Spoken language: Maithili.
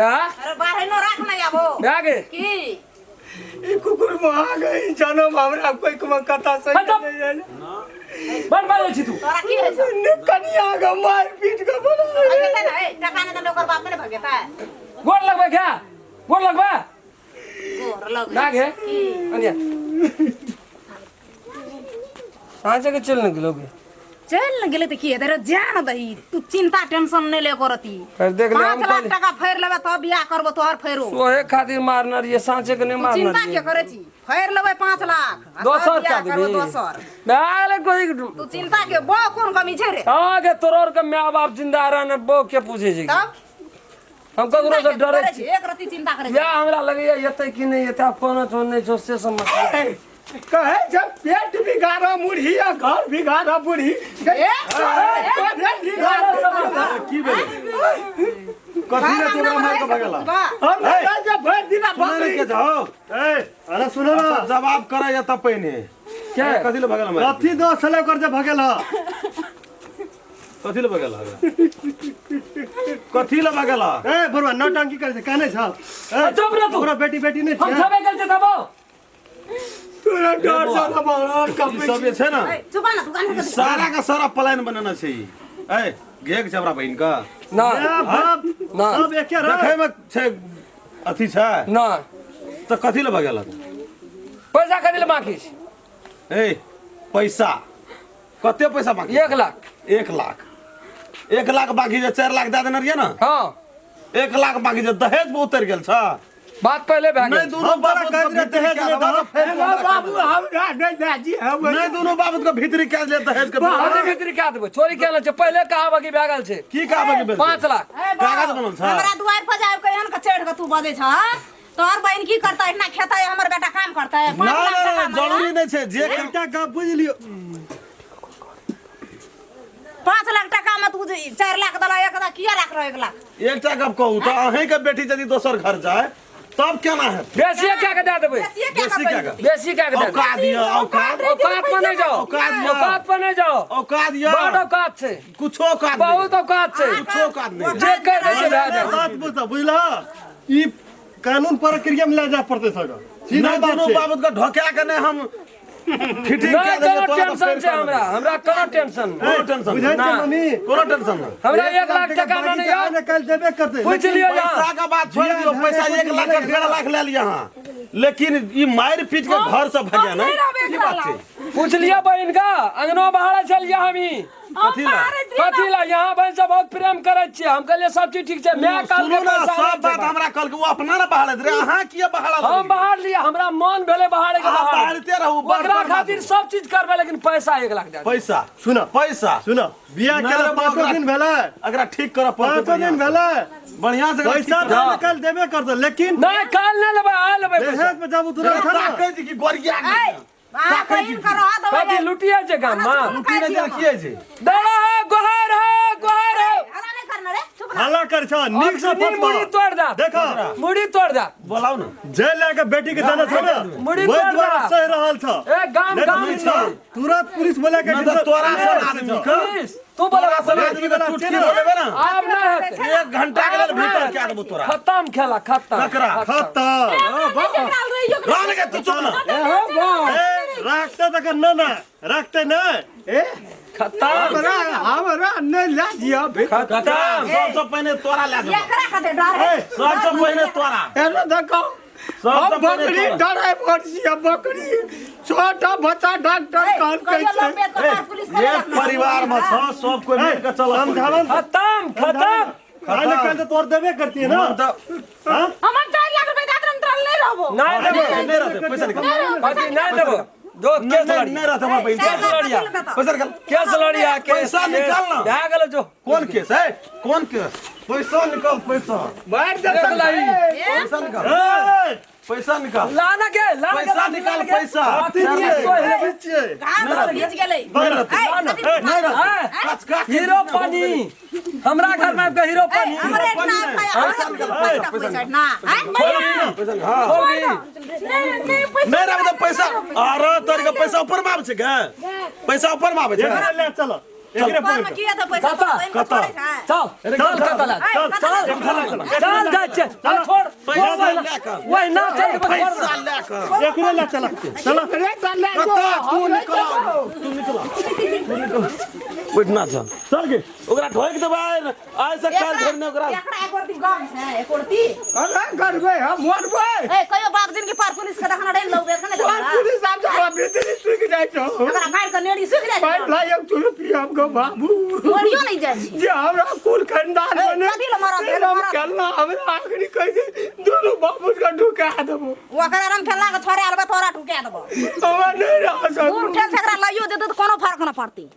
हाँ? अरे बाहर नो राख ना आबो भए गेल की ई कुकुर महा गई जनम हमरा कोई कम कथा सही हट जा। नहीं आयल। बड़ बाजै छी तू तोरा की होइ छौ ने कनिया के मार पीट के बोला भगेतै ने ए टका नहि देने ओकर बाप ने भगेतै गोर लगबै क्या गोर लगबै गोर लग ना गे अनिया साँझे के चल न गेलो गे चलि ने गेलै तऽ की हेतै रे जा ने दही तू चिंता टेंशन नहि ले करती फेर देख ले हम 5 लाख कहली टका फेर लेबै तब बियाह करबो तोहर फेरो सोहे खातिर मारने रहिए साँचे के नहीं तू मारने चिंता रहिए के करै छी फेर लेबै 5 लाख आ तब दोसर बियाह का करबो देबी दोसर भए गेलै कोई तू चिंता के बो कोन कमी छै रे हाँ के तोरोर के माय बाप जिंदा रहने बो के पूछे छै तब हम ककरो से डरै करै छी छी एक रत्ती चिंता करै छी या हमरा लगैया एतै कि नहि एतै आब कोनो छौ नहि छौ से समस्या कहे जब पेट बिगाड़ा मुरही या घर बिगाड़ा बुढ़ी ए, की भेलै कथी ले तोरा मार के भगेला हम नहीं जे भरि दिना सुनै बकरी के जाओ ए अरे सुनो ना सब जवाब करे या तब पहिने के कथी ले भगेला मार कथी दोष छलै ओकर जे भगेल ह कथी ले भगेला कथी ले भगेला ए बरुआ नौटंकी करै छै कानै छ ए चुप रह तू। ओकरा बेटी बेटी नहि हम छै छबे कल छै तब तोरा डर से ना मार ई कपै सब जे छै ने ए, चुप ना तू कान ई सारा का सारा प्लान बनेने छै ई ए घेक छै हमरा बहिन का ना ए, बाप ना। सब एके रह देखै में छै अथी छै ना तऽ कथी ले भगेला पैसा कथी ले बाकी छै ए पैसा कते पैसा बाकी 1 लाख। 1 लाख, 1 लाख बाकी जे 4 लाख दए देने रहियै ने। हाँ। 1 लाख बाकी जे दहेज पे उतरि गेल छ। बात पहले भए नहि गेल। दुनू हम तोरा बाबूत कहि के दियै भीतरी दहेज कए नहि देबह दहक। तऽ फेर बाबू हमरा नहीं दाजी हम नहि दुनू बाबूत के भीतरी कए ले दहेज के। कथी भीतरी कए देबै? चोरी केने छै पहिले, कहाबकी भए गेल छै। की कहबै के भेल? 5 लाख। ए, बा, कागज बनल छै। हमरा दुआरि पर जाय के एहन के चढ़ के तू बजै छ तोहर बहिन की करतै? इतना खेतै, हमर बेटा काम करतै? पाँच ना लाख ना टका ना, मरेला। जरूरी नहि छै जे एकटा गप बुझि लियौ। 5 लाख टका में तू जे 4 लाख देला, 1 लाख किया राख रहो 1 लाख? एकटा गप कहू तऽ अहींके बेटी यदि दोसर घर जाय तब केना हेतै? बेसिए कए के दए देबै। बेसिए क्या बेसी करबै? क्या कर? बेसी कए के दए देबै। औकात यऽ औकात। औकात पर नहि जाओ। औकात यऽ। औकात पर नहि जाओ। औकात यऽ। बड औकात छै। कुछो औकात नहि। बहुत औकात छै। कुछो औकात नहि। जे कहि दै छै भए जाइ छै। बात बुझ बुझला, ई कानून प्रक्रिया में ले जाय पड़तै सर, सीधा नहि बात दुनू छै। बाबूत के ढोका के नहि हम फिटिंग नहि कए देलियै कोनो तोरा तऽ टेंशन फेर छै हमरा, हमरा कोनो टेंशन नहि। कोनो टेंशन बुझै नहि। छै मम्मी? कोनो टेंशन नहि। हमरा 1 लाख टका नहि यऽ। ने काल्हि देबे करतै। पूछि लिअ पैसा यहाँ। का बात छोड़ दियौ, पैसा 1 लाख का 1.5 लाख ले लिया अहाँ, लेकिन ई मारि पीट के घर से भगे नहि ने रहबै की एकरा बात छै? पूछ लिअ बहिन का, अंगनो बाहर चलिए हमी। कथी ला? कथी ला? यहाँ बहिन से बहुत प्रेम करै छियै हम। कहलियै सब चीज ठीक छै, माय कहलकै सुनू ने पैसा सब नहि छै बात भाई। हमरा कहलकै, ओ अपना ने बहारैत रहे, अहाँ किया बहारा हम बाहर लिए, हमरा मन भेलै बाहरे के। अहाँ बाहर बहारते रहू, बड़ ओकरा बड़ खातिर सब चीज करबै, लेकिन पैसा 1 लाख दए दियौ। पैसा सुन। पैसा सुन, बियाह नहि केला रे, पाँचो दिन भेलै। एकरा ठीक करऽ पड़तै। पाँचो दिन भेलै। बढ़िया से एकरा ठीक पैसा करऽ। तऽ काल्हि देबे करतै, लेकिन नहि, काल्हि नहि लेबै, आइ लेबै पैसा। दहेज पे जब उतरल छ ने ताकै छी कि गोरिया ए, अहाँ बहिन के रह देबै। कथी लुटिए छै गाम में? लुटी नहि जाइ किए छै? दादा है, गोहर है, गोहर है। हल्ला नहि करना रे, चुप रह। हल्ला कर छ नीक से अपनी फसबा। मुड़ी तोड़ दा। देख। मुड़ी तोड़ दा। बोलाउ ने। जे लए के बेटी के देने छ ने, मुड़ी ओहि तोड़ दुआरे दा। सहि रहल छ। ए गाम नहि गाम तऽ छै। तुरंत पुलिस बोला के नहि तऽ तोरा सन आदमी के पुलिस तू बोला। तोरा सन आदमी के चुटकी बोलेबे ने। आब नहि हेतै। 1 घंटा के लेल भीतर कए देबो तोरा। खत्म खेला, खत्म। ककरा? खत्म। रहने के, तू चुप ना। ए, राखते तक न ना राखते न। ए खत्म। हमरा हमरा नहीं ला दिया बे। खत्म। सबसे पहिने तोरा लए जेबो। एकरा खातिर डर है। सबसे पहिने तोरा। एना देखो। सब हम तऽ पहिने बकरी तोरा। डराइवर छियै, बकरी छोटा बच्चा डॉक्टर कहलकै कहियो छै। लोग बेच के मार, पुलिस के एक परिवार में छ, सब कोई मिल के चलऽ। समझावन। खत्म, खत्म। आइ ने काल्हि तऽ तोर देबे करती है ना। मन तऽ हाँ? हमर 4 लाख रुपया दे देब, तोरा नहि रहबो। नहि देबो। नहि रहतै, पैसा निकाल। कथी नहि देबो? जो केस नहि लड़िया। नहि रहतै हमर बहिन। 4 लाख लड़िया। कथी लए देतौ? पैसा निकाल। केस लड़िया, केस। पैसा निकाल ना। भए गेलो जो। कोन केस है? कोन केस? पैसा निकाल, पैसा। मारि देख देतै। लही। पैसा निकाल, ए, पैसा निकाल। लाना के लाना के पैसा लाठी निकाल, लाना के। पैसा। लाठी के सोहि लेबै। छियै। घाम सब भीज गेलै। नहि रहतै। ए, कथी नहि रहतै। आँय? कच कच। हीरो पानी, हमरा घर में आबि के हीरो पानी। हमरे इतना पैसा निकाल, पैसा पैसा ना आय। पैसा निकाल, हाँ। छोड़ी। नहि रहबै तऽ पैसा। अरे तोर के पैसा ऊपर में आबै छै गे? पैसा ऊपर में आबै छै? एकरा ले चल। एकरे घर पकड़ में किया तो पैसा कतऽ? तोरा बहिन के कतऽ? छोड़ै छै? चल चल कतऽ ला ऐ, कतऽ चल ला? चल जाइ छै चल छोड़ पैसा लए कऽ वही ना चल पैसा लए कऽ एकरे ला चला चला अरे चल कतऽ तू निकल तू निकल बैठना चल चल गे ओकरा ढोक देबै आइ से काल्हि धरि ने ओकरा एकरा एको रत्ती गम छै, एको रत्ती। अरे करबै हम मरबै ए, कहियो बाप जिनगी पर पुलिस के देखना डालि लौ, देखने पर देखना। पुलिस आब हमरा भीतरी सुखि जाइ छौ एकरा काटि कऽ नेड़ी सुखि जाइ पाइप छै। ला एक रुपया हमको बाबू मरियो नहि जाइ छै। जे हमरा कुल खानदान ए, बने कथी लए मरत? से हम खेलना हमरा आखिरी कहै छै दुनू बाबू के ढुका देबो ओकरा रम खेलला के छोड़े आलबै तोरा ठुका देबो। हमरा नहि रह दूर सकू ठेल से एकरा लइयो जेतै तऽ कोनो फर्क नहि पड़तै।